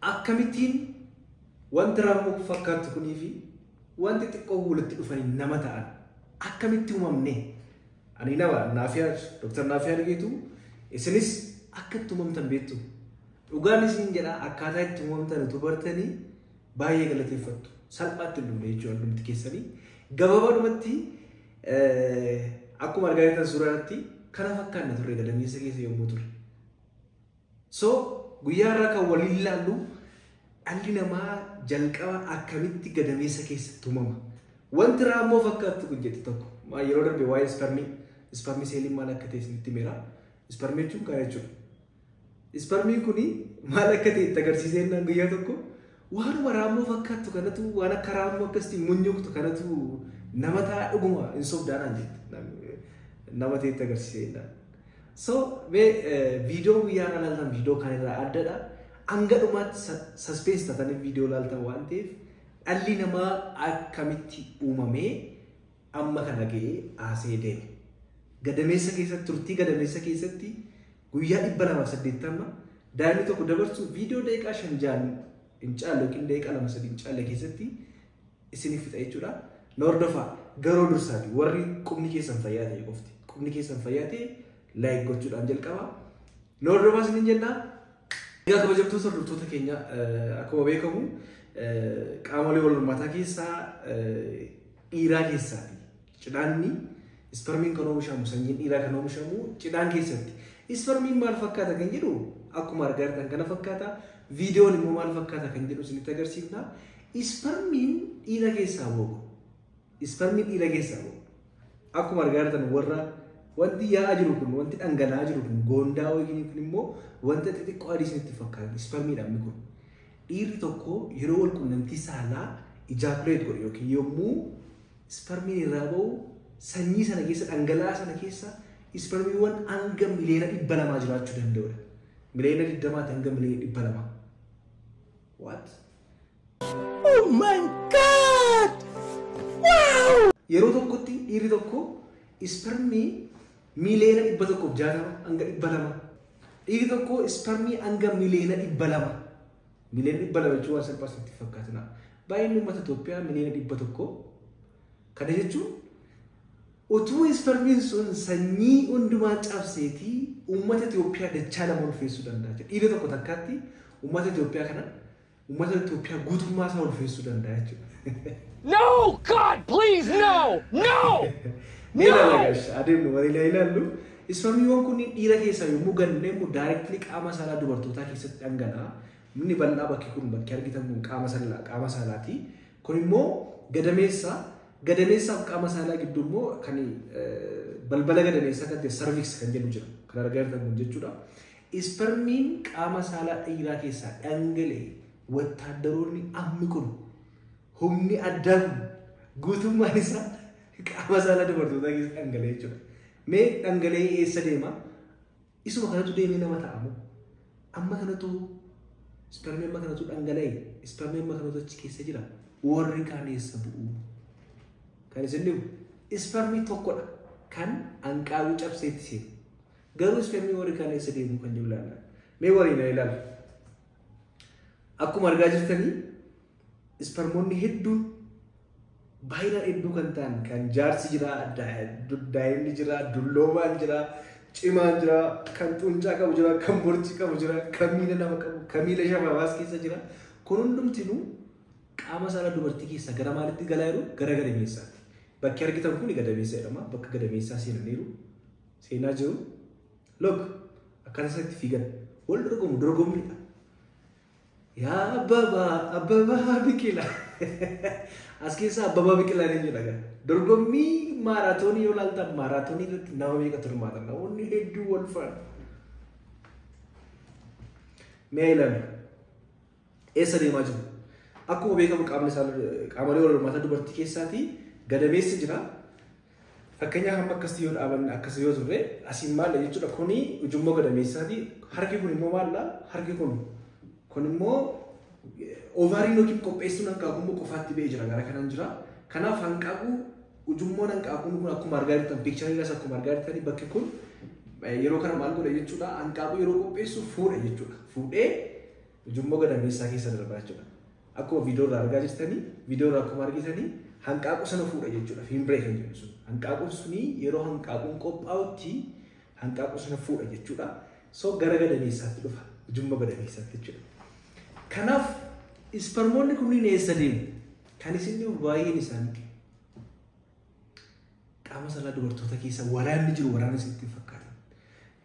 Akkamittiin wanti raammoo fakkaattu kunii fi wanti xiqqoo walitti dhufanii nama ta'an akkamitti uumamne? Ani nama Naafiyaad, Dr. Naafiyaad Geetuu, isinis akka itti uumamtan beektu. Dhugaan isin jedha, akkaataa itti uumamtan utuu bartanii baay'ee galateeffattu. Salphaatti hin dhumne jechuudha hundumti keessanii. Gabaabadhumatti akkuma argaa jirtan suuraa irratti kana fakkaanna turre gadameessa keessa yommuu ture. So guyyaa irraa kan waliin ilaallu dhalli namaa jalqaba akkamitti gadameessa keessatti uumama. Wanti raammoo fakkaattu kun jette tokko yeroo darbe waa'ee isparmii seeliin maal akka ta'e isinitti himeera. Isparmii jechuun kana jechuudha. Isparmiin kun maal akka ta'e itti agarsiisee jennaan guyyaa tokko waanuma raammoo fakkaattu kanatu, waan akka raammoo akkasitti munyuuqtu kanatu nama ta'a, dhuguma hin sobdaanaan jette nama ta'e itti agarsiisee jennaan. So mee viidiyoo guyyaa irraa ilaaltan viidiyoo kan irraa addadha. Hanga dhumaatti suspense taatanii viidiyoo ilaaltan waan ta'eef, dhalli namaa akkamitti uumamee amma kana ga'ee haasee deeme. Gadameessa keessatti, turtii gadameessa keessatti guyyaa 280 daa'imni tokko dabarsu viidiyoo daqiiqaa 5 6 hin caalle yookiin daqiiqaa 2 3 hin caalle keessatti isiniif fixa jechuudha. Na hordofaa. Garuu dursaati warri qubni keessan fayyaa ta'e qofti. Qubni keessan fayyaa ta'e like gochuudhaan jalqaba. Na hordofaa isiniin jennaa. Egaa kabajamtoota hordoftoota keenya, akkuma beekamu qaamolee wal hormaataa keessaa dhiiraa keessaati. Cidhaanni isparmiin kan oomishamu, sanyiin dhiiraa kan oomishamu cidhaan keessatti. Isparmiin maal fakkaata kan jedhu akkuma argaa jirtan kana fakkaata. Viidiyoon immoo maal fakkaata kan jedhu isinitti agarsiifna. Isparmiin dhiira keessaa ba'u. Isparmiin dhiira keessaa ba'u. Akkuma argaa jirtan warra wanti yaa'aa jiru kun, wanti dhangala'aa jiru kun, goondaa wayii kun immoo wanta xixiqqoo adii isinitti fakkaata. Isparmiidha inni kun. Dhiirri tokko yeroo wal quunnamtii saalaa ejaculate godhu yookiin yommuu isparmiin irraa ba'u, sanyii sana keessa, dhangala'aa sana keessa isparmiiwwan hanga 200,000,000 jiraachuu danda'udha. 20,000,000 hanga 200,000,000. What? Oh my God! Wow! Yeroo tokkotti dhiirri tokko isparmii 160,000,000 hanga 200. Dhiirri tokko isparmii hanga 200,000,000. 200,000,000 jechuun waan salphaa isinitti fakkaatina. Baay'inni uummata Itoophiyaa 100,000,000. Kana jechuun utuu isparmiin sun sanyii hundumaa cabseetii uummata Itoophiyaa dachaa lama ulfeessuu danda'a. Dhiirri tokko takkaatti uummata Itoophiyaa kana, uummata Itoophiyaa guutummaa isaa ulfeessuu danda'a jechuudha. No! God, please, no! No! Ni ilaalla guys, adeemnu waliin ilaallu. Isparmiiwwan kunniin dhiira keessaa yommuu ganneemu directly qaama saalaa dubartootaa keessatti dhangala'a. Inni bal'aa bakki kun, bakki argitan kun qaama saalaati. Kun immoo gadameessa. Gadameessaaf qaama saalaa gidduu immoo kan balbala gadameessaa kan ta'e cervix kan jedhu jira. Kan argaa jirtan kun jechuudha. Isparmiin qaama saalaa dhiiraa keessaa dhangala'e, wattaaddaroonni ammi kun, humni addaa kun guutummaan isaa qaama saalaa dubartootaa keessa dhangala'e jechuudha. Mee dhangala'ee eessa deema? Isuma kanatu deemee nama ta'amu. Amma kanatu isparmii, amma kanatu dhangala'e, isparmii amma kanatu achi keessa jira. Warri kaan eessa bu'u? Kan isin dhibu isparmii tokkodha kan hanqaaquu cabseetti seenu. Garuu isparmii warri kaan eessa deemu kan jiru ilaalla. Mee waliin haa ilaallu. Akkuma argaa jirtanii isparmoonni hedduun, baay'inaan hedduu kan ta'an, kan jaarsi jira, daa'imni jira, dulloomaan jira, cimaan jira, kan xuncaa qabu jira, kan borci qabu jira, kan miila lama qabu, kan miila shafafaas keessa jira. Kun hundumtinuu qaama saalaa dubartii keessaa gara maalitti galaa jiru? Gara gadameessaatti. Bakki argitan kun gadameessa jedhama. Bakka gadameessaa seenaniiru. Seenaa jiru. Look, akkaataa isatti fiigan. Wal dorgomu, dorgommiidha. Yaa Abbabaa, Abbabaa Biqilaa. As keessaa Abbabaa Biqilaa ni jedha gara. Dorgommii maaraatoonii yoo ilaaltan, maaraatoonii irratti nama meeqatu hirmaata? Namoonni hedduu wal faana. Mee ilaalu. Eessa deemaa jiru? Akkuma beekamu qaamni qaamolee wal hormaataa dubartii keessaatii gadameessi jira. Fakkeenyaaf amma akkasii yoo dhaabanne, akkasii yoo turre, asiin maalla jechuudha? Kuni ujummoo gadameessaati. Harki kun immoo maalla? Harki kun immoo ovaariin yookiin qopheessuun hanqaaquu immoo qofaatti ba'ee jira, gara kanaan jira. Kanaaf hanqaaquu, ujummoon hanqaaquun kun akkuma argaa jirtan, picture irraas akkuma argaa jirtanii, bakki kun yeroo kana maal godha jechuudha? Hanqaaquu yeroo qopheessu fuudha jechuudha. Fuudhee Ujummoo gadameessaa keessa darbaa jechuudha. Akkuma viidiyoo irraa argaa jirtanii, viidiyoo irraa akkuma argitanii hanqaaquu sana fuudha jechuudha. Fimbriae kan jedhu sun. Hanqaaquun suni yeroo hanqaaquun qophaa'utti hanqaaquu sana fuudha jechuudha. So gara gadameessaatti dhufa. Ujummoo gadameessaatti jechuudha. Kanaaf ispermoonni kunniin eessa deemu? Kan isin dhibu baay'een isaanii qaama saalaa dubartoota keessa waraanni jiru waraana isinitti fakkaata.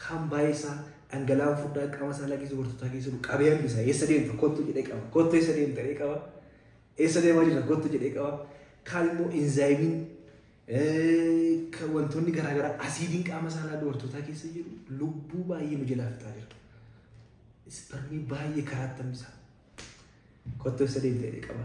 Kan baay'ee isaa dhangala'aan furdaa qaama saalaa keessa dubartootaa keessa jiru qabee hambisa. Eessa deemta? Kottu jedhee qaba. Kottu eessa deemta jedhee qaba. Eessa deemaa jirta? Kottu jedhee qaba. Kaan immoo inzaayimiin wantoonni garaagaraa asiidiin qaama saalaa dubartootaa keessa jiru lubbuu baay'ee nu jalaa fixaa jira. Ispermii baay'ee karaatti hambisa. Kottu eessa deemta jedhee qaba.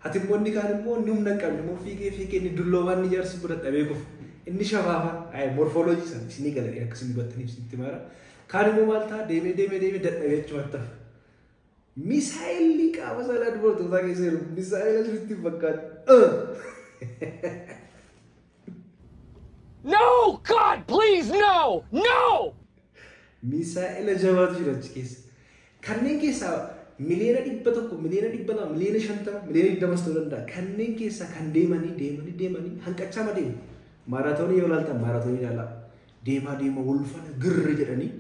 Ati immoo inni kaan immoo inni humna hin qabne immoo fiigee fiigee inni dulloomaan inni jaarsi bira dhabee kufa. Inni shafaafaan morfooloojii isaa isinii galadhee akkasii hubattaniif isinitti maara. Kaan immoo maal ta'a deemee deemee deemee dadhabee achumatti hafa. Misaayilli qaama saalaa dubartootaa keessa jiru misaayila sirriitti fakkaata. No! God, please, no! No! Misaayila jabaatu jira achi keessa. Kanneen keessaa 100,000,000, 200,000,000, 50,000,000, 20,000,000 ta'uu danda'a. Kanneen keessaa kan deemanii deemanii deemanii hanqachaa deemu. Maaraatoonii yoo ilaaltan maaraatoonii ilaalaa. Deemaa deemaa wal faana girri jedhanii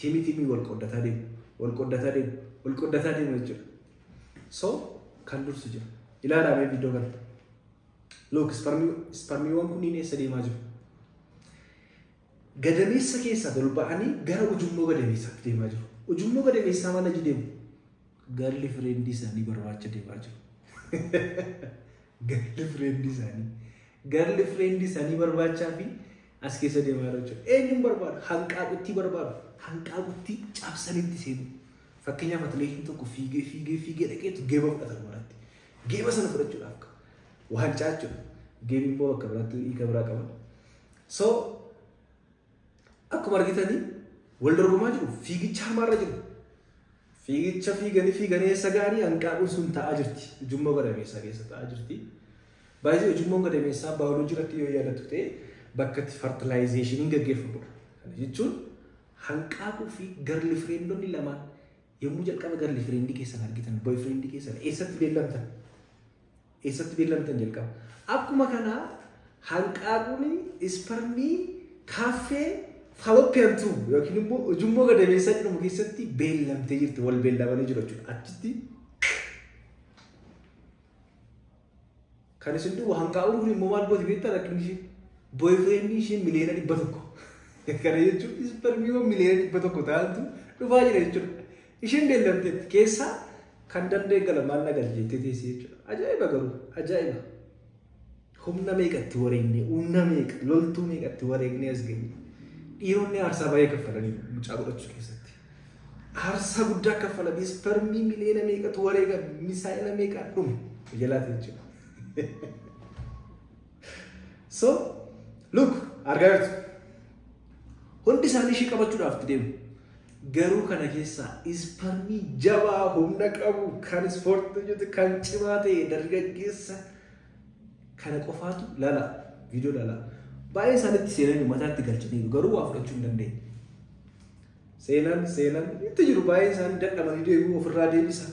tiimii tiimii wal qooddataa deemu. Wal qooddataa deemu. Wal qooddataa deemu jechuudha. So kan dursu jira. Ilaalaa mee viidiyoo kana. Look, ispermiiwwan kunniin eessa deemaa jiru? Gadameessa keessaa ol ba'anii gara ujummoo gadameessaatti deemaa jiru. Ujummoo gadameessaa maal achi deemu? Girlfriendii isaanii barbaacha deemaa jiru. Girlfriendii isaanii. Girlfriendii isaanii barbaachaa fi as keessa deemaa jiru jechuudha. Eenyuun barbaadu? Hanqaaqutti barbaadu. Hanqaaqutti cabsanitti seenu. Fakkeenyaaf atileetiin tokko fiigee fiigee fiigee dhaqeetu geeba fudhata maratti. Geeba sana fudhachuudhaaf waancaa jechuudha. Geebni immoo bakka biraatti hiika biraa qaba. So akkuma argitanii wal dorgomaa jiru. Fiigicha hamaarra jiru. Fiigicha fiiganii fiiganii eessa ga'anii hanqaaquun sun taa'aa jirti. Ujummoo gadameessaa keessa taa'aa jirti. Baay'ee ujummoon gadameessaa baayoloojii irratti yoo yaadattu ta'e bakka itti fertilizationiin gaggeeffamudha. Kana jechuun hanqaaquu fi girlfriendonni lamaan yommuu jalqaba girlfriendii keessan argitan, boyfriendii keessan eessatti beellamtan? Eessatti beellamtan jalqaba? Akkuma kanaa hanqaaquun ispermii kaaffee fallopian tube yookiin immoo ujummoo gadameessaa jedhamu keessatti beellamtee jirti. Wal beellamanii jiru jechuudha. Achitti kan isin duuba hanqaaquun kun immoo maal gooti beektaa rakkinni ishee? Boyfriendii ishee 100,000,000. Kana jechuun ispermiiwwan 100,000,000 ta'antu dhufaa jira jechuudha. Isheen beellamteetti keessaa kan danda'e gala maal na galche jettee teessee jechuudha. Ajaa'iba garuu ajaa'iba. Humna meeqatti wareegne, humna meeqa, loltuu meeqatti wareegnee as geenye. Dhiironni aarsaa baay'ee kaffalanii mucaa godhachuu keessatti. Aarsaa guddaa kaffalanii ispermii miliyoona meeqatu wareegan, misaayila meeqaan dhume jalaati jechuudha. So look argaa jirtu. Hundi isaanii ishee qabachuudhaaf itti deemu. Garuu kana keessaa ispermii jabaa humna qabu kan ispoortii hojjetu kan cimaa ta'e dargaggeessa kana qofaatu lala viidiyoo lala. Baay'ee isaanitti seenanii mataatti galchaniiru garuu waa fudhachuu hin dandeenye. Seenan seenan itti jiru baay'ee isaanii dadhabanii deebi'u ofirraa deebisa.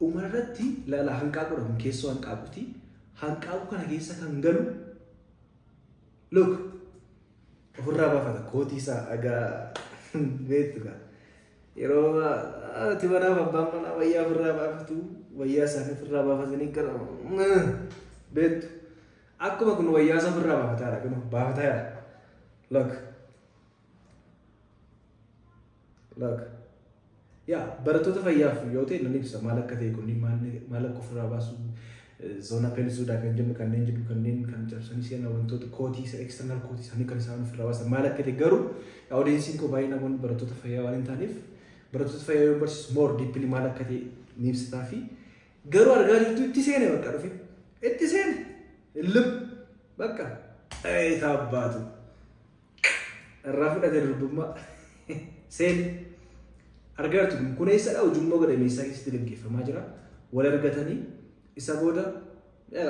Dhumarratti lala hanqaaquudha kun keessoo hanqaaquuti. Hanqaaquu kana keessa kan galu look ofirraa baafata kootii isaa egaa beektu gaa. Yeroo ati manaaf abbaan manaa wayyaa ofirraa baafatu wayyaa isaanii ofirraa baafatanii gara beektu. Akkuma kun wayyaa isaa ofirraa baafataadha kun baafataadha. Look. Look. Yaa barattoota fayyaaf yoo ta'e nan ibsa maal akka ta'e kunniin maal akka ofirraa baasu zona pellucida kan jennu kanneen jedhu kanneen kan cabsanii seenan wantoota kootii isa external kootii isaanii kan isaan ofirraa baasan maal akka ta'e garuu audienceiin koo baay'ee namoonni barattoota fayyaa waan hin taaneef barattoota fayyaa yoo barsiisu more deeply maal akka ta'e ni ibsitaa fi garuu argaa jirtu itti seene bakka dhufe itti seene illim bakka taabbaatu irraa fudhate durbummaa seene argaa jirtu kun eessadha ujummoo gadameessaa keessatti gaggeeffamaa jira wal argatanii isa booda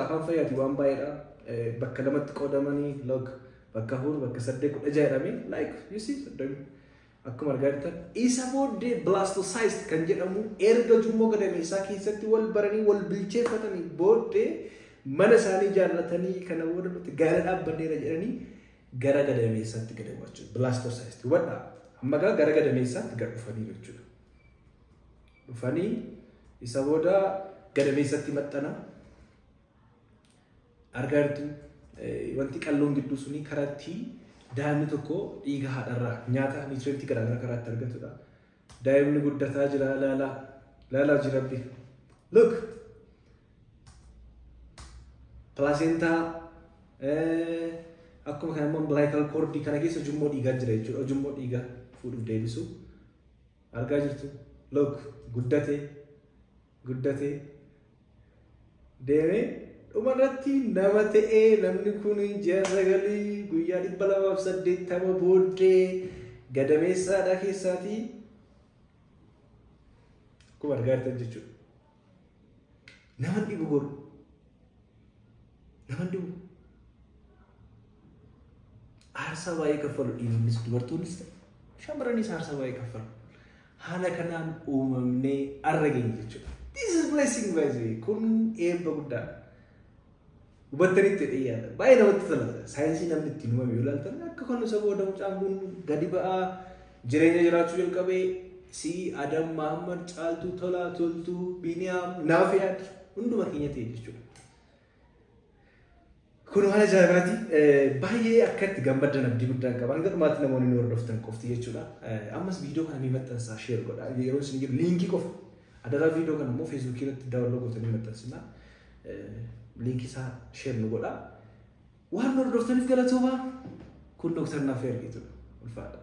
afaan fayyaati waan baay'eedha bakka lamatti qoodamanii log bakka 4 bakka 8 16 jedhamee like you see soddomii Akkuma argaa jirtan isa booddee blastocyst kan jedhamu erga ujummoo gadameessaa keessatti wal baranii wal bilcheeffatanii booddee mana isaanii ijaarratanii kana booda nuti gaara dhaabbanneera jedhanii gara gadameessaatti gad bu'u jechuudha. Blastocyst hubadhaa. Amma gara gadameessaatti gad dhufanii jechuudha. Dhufanii isa booda gadameessatti maxxana. Argaa jirtu wanti qalloon gidduu suni karatti daa'imni tokko dhiiga haadharraa nyaata nutrientii garaagaraa karaatti argatudha. Daa'imni guddataa jira laalaa laalaa jira rabbi. Look! Placenta akkuma kana immoo umbilical cord kana keessa ujummoo dhiigaa jira jechuudha. Ujummoo dhiigaa fuudhuuf deebisu. Argaa jirtu. Look! Guddatee guddatee deemee dhumarratti nama ta'ee namni kun ji'a 9 guyyaa 280 booddee gadameessaadha keessaatii akkuma argaa jirtan jechuudha. Nama dhibu godhu. Nama dhibu. Aarsaa baay'ee kaffalu dhiironnis dubartoonnis ta'e shamarranis aarsaa baay'ee kaffalu. Haala kanaan uumamnee arra geenye jechuudha. This is blessing, by the way. Kun eebba guddaadha. Hubattanitti jedhee yaada. Baay'ee namatti tola. Saayinsii namni ittiin uumame yoo ilaaltan akka kan isa booda mucaan kun gadi ba'aa jireenya jiraachuu jalqabee si Adam, Mahammad, Caaltuu, Tolaa, Toltuu, Biniyaam, Naafiyaad hunduma keenya ta'e jechuudha. Kun waan ajaa'ibaati. Baay'ee akka itti gammaddan abdii guddaan qaba. Hanga dhumaatti namoonni nu hordoftan qofti jechuudha. Ammas viidiyoo kana ni maxxansaa, share godha. Yeroo isin jiru liinkii qofa. Adaraa viidiyoo kana immoo Feesbuukii irratti download gootanii maxxansinaa. Liinkii isaa share nu godha. Waan nu hordoftaniif galatoomaa. Kun Dooktar Naafii Argeetudha. Ulfaadha.